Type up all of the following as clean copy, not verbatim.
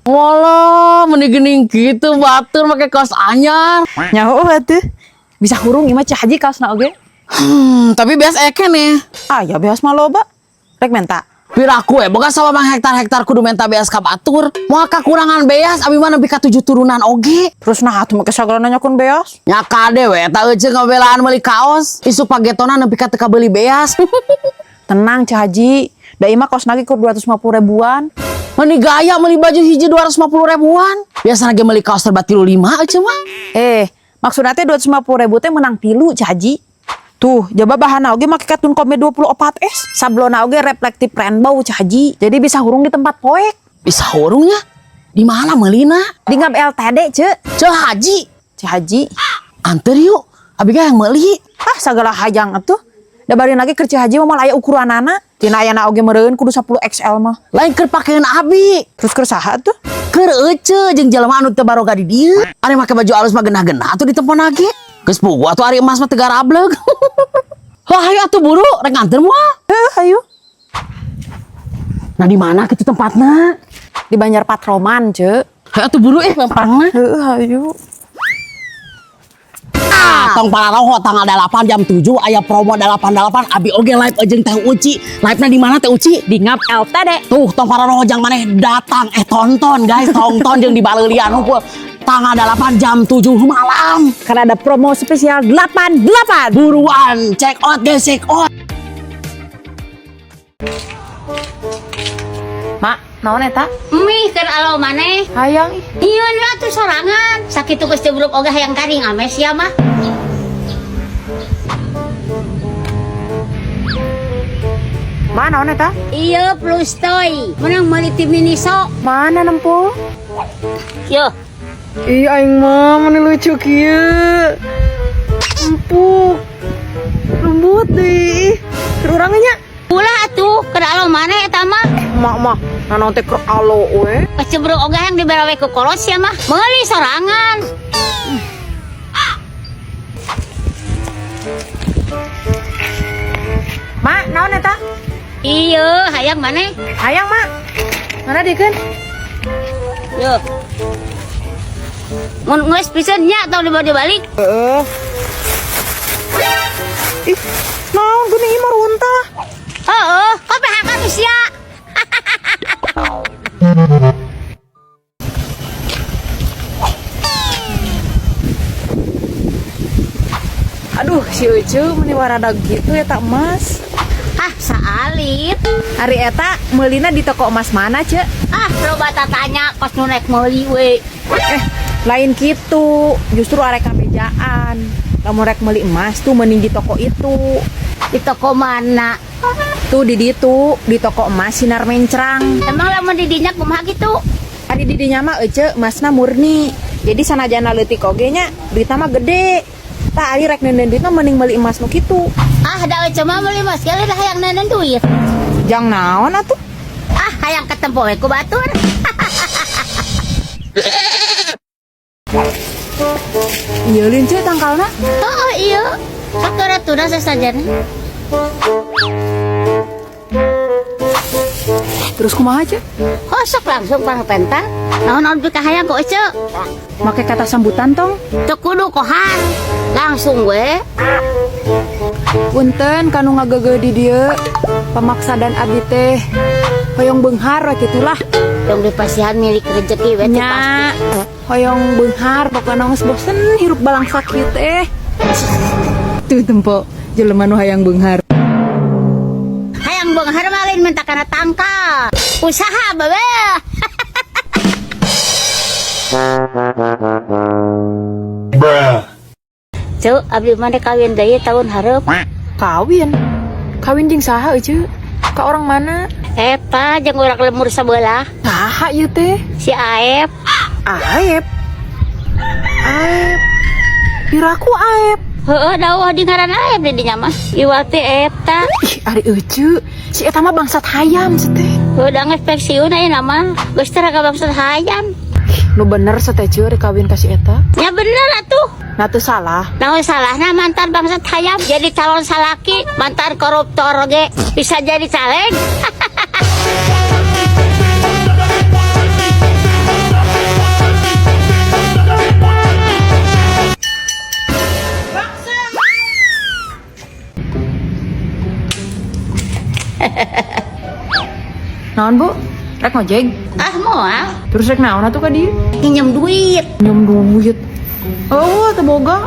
Walah, meni geuning kitu batur make kaos anyar. Nyaho atuh. Bisa hurung ieu mah Ceu Haji kaosna oge. Tapi beas aya keneh. Ah, ya beas mah loba. Rek menta. Piraku we boga sawah hektar-hektar kudu menta beas ka batur. Moal kakurangan beas, abi mah nepi ka 7 turunan oge. Terus nah atuh make sagala nanyakeun beas. Nya kade we eta euceuk ngabelaan meuli kaos. Isuk pagetona nepi ka teu kabeuli beas. Tenang Ceu Haji. Da ieu mah kaosna ge kur 250 ribuan. Meni gaya meuli baju hiji 250 ribuan. Biasana ge meuli kaos serba 35 euceuk mah. Eh, maksudna teh 250 ribu teh menang tilu Ceu Haji. Tuh, jaba bahanna oge make katun kome 24S. Sablonna oge reflektif rainbow Ceu Haji. Jadi bisa hurung di tempat poek. Bisa hurungnya? Di mana meulina? Di Ngab LTD, Ceu. Ceu Haji. Ceu Haji. Anter yuk. Abi ge yang meuli. Ah, sagala hayang atuh. Da bari lagi keur Ceu Haji mah moal aya ukuranana. Tina ayana oge meureun kudu 10 XL mah. Lain keur pakeun abi. Terus keur saha tuh? Keur euceu jeung jelema anu teu baroga di dieu. Ari make baju alus mah genah-genah atuh ditempona ge. Geus puguh atuh ari emas mah teu garableug. Lah hayu atuh buru rek nganter moal. Heuh, hayu. Nah di mana kitu tempatna? Di Banjar Patroman, Ceu. Hayu atuh buru lempangna. Heuh, hayu. Ah, tong pararoho tanggal 8 jam 7 aya promo 88 abi oge live jeung Teh Uci. Live-na di mana Teh Uci? Di Ngab LTD. Tuh tong pararoho jang maneh datang tonton guys, tonton jeung dibaleulian hungkul. Tanggal 8 jam 7 malam. Karena ada promo spesial 88. Buruan check out guys, check out. Mak, naon eta? Mih keur alo maneh. Hayang ih. Nyieun we atuh sorangan. Sakitu geus teu buruk oge hayang karing ames sia mah. Mak, naon eta? Iya plus toy. Menang meuli ti Miniso. Mana nempo? Yo, Ih, aing mah meni lucu kieu. Empuk. Lembut deh. Keur urang nya. Ulah atuh keur alo maneh eta mah. Mak mah, naon teh keur alo we. Geus teu buruk oge hayang dibere we ku kolot sia mah. Meuli sorangan. Mak, naon eta? Iya, hayang maneh. Hayang, Mak. Mana dikeun? Yo. Mun geus pisan nya tong dibawa dibalik. Heeh. Ih, naon geuning ieu mah runtah. Heeh, kok PHK tuh sia. Aduh, si Ucu meni waradag gitu eta emas. Ah, saalit. Ari eta meulina di toko emas mana, Ceu? Ah, loba tatanya kos nu naik meuli we. Lain gitu, justru arek kabejaan. Lamun rek meuli emas tuh mending di toko itu. Di toko mana? Tuh di ditu, di toko emas Sinar Mencrang. Emang lamun di dinya kumaha gitu? Ari di dinya mah ece emasna murni. Jadi sanajana leutik oge nya, duitna mah gede. Tah ari rek nenden duitna mending meuli emas nu kitu. Ah, da ece mah meuli emas kali dah hayang nenden duit. Jang naon atuh? Ah, hayang ketempo we ku batur. Ieu lin ceu tangkalna. Oh, iya. Kakara tuna sasajana. Terus kumaha ceu? Oh, sok langsung pangpentar. Naon-naon pika hayang ku ece. Make kata sambutan tong. Teu kudu kohan. Langsung we. Punten kanu ngagegeuh di dieu. Pamaksadan abdi teh hoyong beunghar we kitulah. Yang dipasihan milik rezeki we teu Nya pasti. hoyong beunghar pokona geus bosen hirup balangsa kieu teh. Tuh tempo jelema nu hayang beunghar. Hayang beunghar mah lain minta kana tangkal. Usaha babe. Bruh. Cuk, abdi mah dek kawin deui tahun hareup. Kawin? Kawin jeung saha euceu? Ka orang mana? Eta jeung urang lemur sebelah, Saha ieu teh? Si Aep. Aep. Aep. Piraku Aep. Heeh, dawuh di ngaran Aep di dinya mah. Iwal teh eta. Ih, ari euceu, si eta mah bangsat hayam seteh. Udah geus pensiun ayeuna mah. Geus teh raga bangsat hayam. Nu bener seteh ceu rek kawin ka si eta. Ya bener atuh. Nah teu salah. Naon salahna mantan bangsat hayam jadi calon salaki, mantan koruptor ge bisa jadi caleg. Naon, Bu? Rek ngojek? Ah, moal. Terus rek naon atuh ka dieu? Nginjem duit. Nyem duit. Oh, teu boga.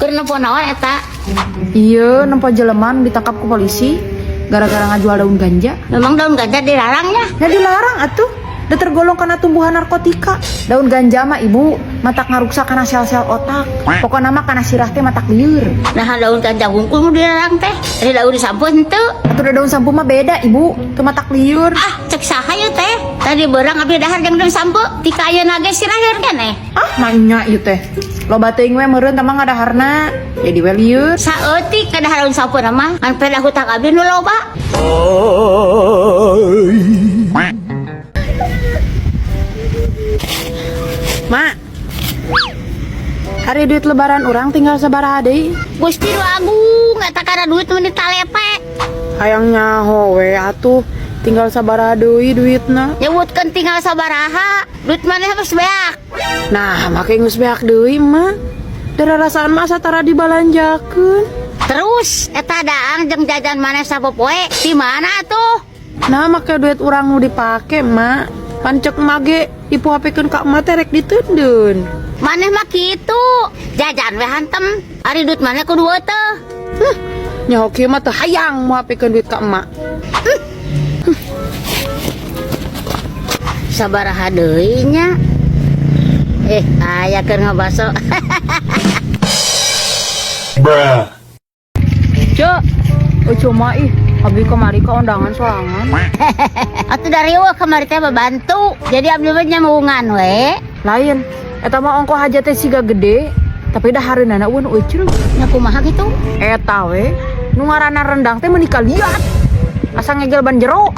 Keur nempo naon eta? Iya, nempo jelema nu ditangkap ku polisi gara-gara ngajual daun ganja. Memang daun ganja dilarang ya? Ya dilarang atuh. Udah tergolong karena tumbuhan narkotika. Daun ganja mah, Ibu, matak ngaruksak kana sel-sel otak. Pokokna mah kana sirah teh matak lieur. Nah, daun ganja hungkul nu dilarang teh. Ari daun sampeu henteu. Atuh da daun sampeu mah beda, Ibu. Teu matak lieur. Ah, cek saha ieu teh? Tadi beurang abdi dahar jeung daun sampeu. Ti ka ayeuna ge sirah lieur keneh. Ah, nanya ieu teh. Loba teuing we meureun tah mah ngadaharna. Jadi we lieur. Saeutik kadahar daun sampeu mah ngan peda hutang abdi nu loba. Mak. Ari duit lebaran urang tinggal sabaraha deui? Gusti nu agung eta kana duit mun ditalepe. Hayang nyaho we atuh, tinggal sabaraha deui duitna. Nyebutkeun tinggal sabaraha, duit maneh geus beak. Nah, make geus beak deui, Mak. Da rasaan mah asa tara dibalanjakeun. Terus eta daang jeung jajan maneh sapopoe di mana atuh? Nah, make duit urang nu dipake, Mak. Pan cek emak ge dipuapekeun ka emak teh rek diteundeun. Maneh mah kitu, jajan we hantem. Ari duit maneh kudu teu. Nyaho kieu mah teu hayang muapekeun duit ka emak. Sabaraha deui nya? Eh, aya keur ngabaso. Bruh. Cek, oh cuma ih, abi kamari ka undangan sorangan. Atuh dari eueuh kamari teh babantu. Jadi abdi mah nyambungan we. Lain, eta mah ongko hajat teh siga gede, tapi dah hareunana eueun eucreuh. Nya kumaha kitu? Eta we, nu ngaranna rendang teh meuni kaliat. Asa ngegel ban jero.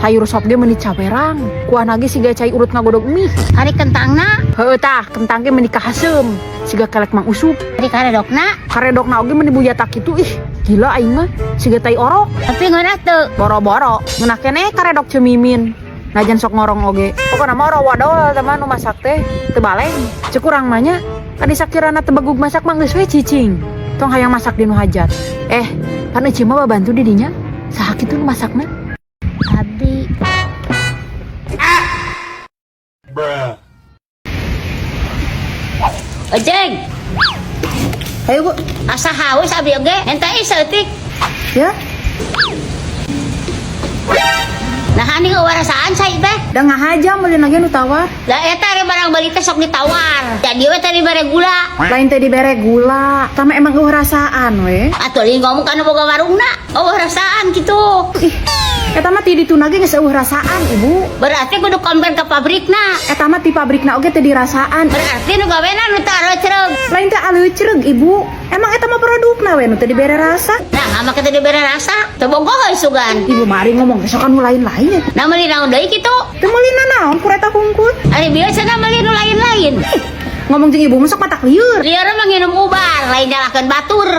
Sayur sop ge meuni cawerang. Kuahna ge siga cai urut ngagodog mie. Ari kentangna, Heueuh tah, kentang ge meuni kahaseum. Siga kelek Mang Usup. ari karedokna, Karedokna oge meuni buyatak kitu ih. Gila aing mah, siga tai orok. Tapi ngeunah teu. Boro-boro, ngeunah keneh karedok cemimin. Najan sok ngorong oge. Pokona mah wadol teman nu masak teh teu baleng. Cek urang mah nya, kadi sakirana teu bagug masak mah geus we cicing. Tong hayang masak di nu hajat. Eh, pan Ece mah babantu di dinya. Saha kitu nu masakna? Abdi. Bruh. Ojeng, Ayo, Bu. Asa haus abdi oge. Ente ih saeutik. Ya. Nah, ani warasaan cai teh. Da ngahaja meuli ge nu tawar. Lah eta ari barang beli teh sok ditawar. Jadi we teh dibere gula. Lain teh dibere gula, tama emang eueuh rasaan we. Atuh li ngomong kana boga warungna. Oh, rasaan kitu. Ih, eta mah ti dituna ge geus eueuh rasaan, Ibu. Berarti kudu komplain ke pabrikna. Eta mah ti pabrikna oge teu dirasaan. Berarti nu gawena nu teu areutreug. Lain teh aleucreug, Ibu. Emang eta mah produkna we nu teu dibere rasa. Nah, ama kita dibere rasa, teu bogoh euy sugan. Ibu mari ngomong besok kan nu lain-lain ya. Nah, meuli naon deui kitu? Teu meuli nanaon ku eta hungkul. Ari biasana meuli nu lain-lain. Ngomong jeung ibu mah sok matak lieur. Lieur mah nginum ubar, lain nyalahkeun batur.